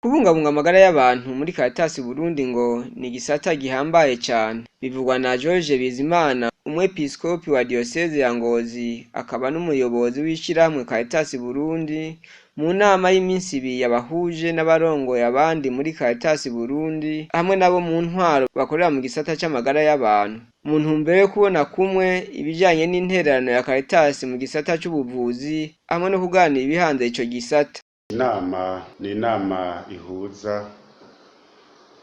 Kubungabunga amagara y'abantu muri Caritas Burundi ngo ni igisata gihambaye cane. Bivugwa na George Bizimana, umwepiskopi wa diyoseze ya Ngozi akaba n'umuyobozi w'ishirahamwe Caritas Burundi, mu nama y'iminsi ibiri yabahuje n'abarongoye abandi muri Caritas Burundi hamwe n'abo mu ntwaro bakorera mu gisata c'amagara y'abantu, mu ntumbero yo kubona kumwe ibijanye n'intererano ya Caritas mu gisata c'ubuvuzi hamwe no kuganira ibihanze ico gisata. Inama ni inama ihuza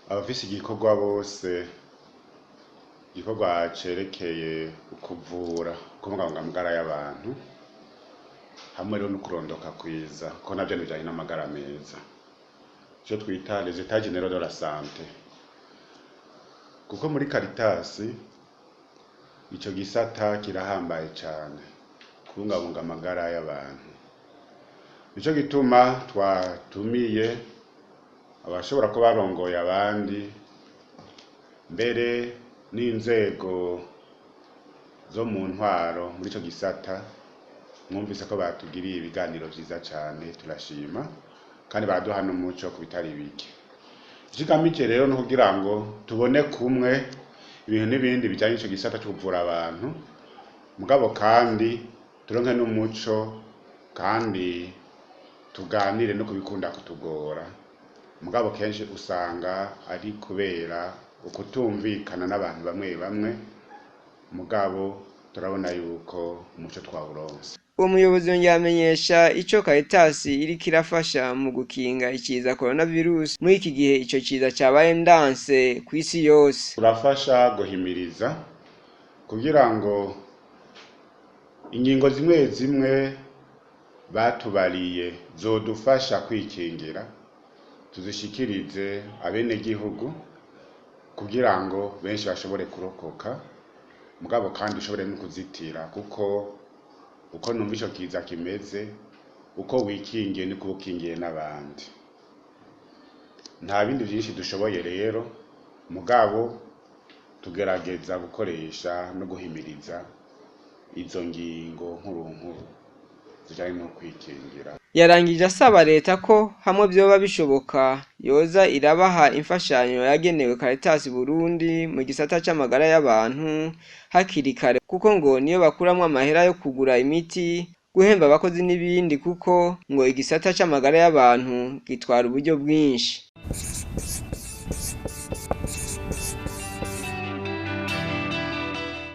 abafise igikorwa bose, igikorwa cerekeye ukuvura, kubungabunga amagara y'abantu, hamwe rero no kurondoka kwiza, kuko navyo bijanye n'amagara meza, ico twita les états généraux de la santé. Kuko muri Caritas ico gisata kirahambaye cane, kubungabunga amagara y'abantu. Nico gituma twatumiye abashobora kuba barongoye abandi, mbere n'inzego zo mu ntwaro muri ico gisata. Mwumvise ko batugiriye ibiganiro vyiza cane, turashima, kandi baraduha n'umuco ku bitari bike. Ikigamije rero ni ukugira ngo tubone kumwe ibintu n'ibindi bijanye n'ico gisata co kuvura abantu, mugabo kandi turonke n'umuco, kandi tuganire no kubikunda kutugora, mugabo kenshi usanga ari kubera ukutumvikana n'abantu bamwe bamwe, mugabo turabona yuko umuco twawuronse. Uwo muyobozi yongera amenyesha ico Caritas iriko irafasha mu gukinga ikiza coronavirus muri iki gihe ico kiza cabaye ndanse kw'isi yose. Turafasha guhimiriza kugira ngo ingingo zimwe zimwe batubariye zodufasha kwikingira tuzishikirize abenegihugu, kugira ngo benshi bashobore kurokoka, mugabo kandi ushobore no kuzitira, kuko uko numva ico kiza kimeze, uko wikingiye niko uba ukingiye n'abandi. Nta bindi vyinshi dushoboye rero, mugabo tugerageza gukoresha no guhimiriza izo ngingo nkuru nkuru zijanye no kwikingira. Yarangije asaba leta ko hamwe vyoba bishoboka yoza irabaha imfashanyo yagenewe Caritas Burundi mu gisata c'amagara y'abantu hakiri kare, kuko ngo niyo bakuramwo amahera yo kugura imiti, guhemba abakozi n'ibindi, kuko ngo igisata c'amagara y'abantu gitwara uburyo bwinshi.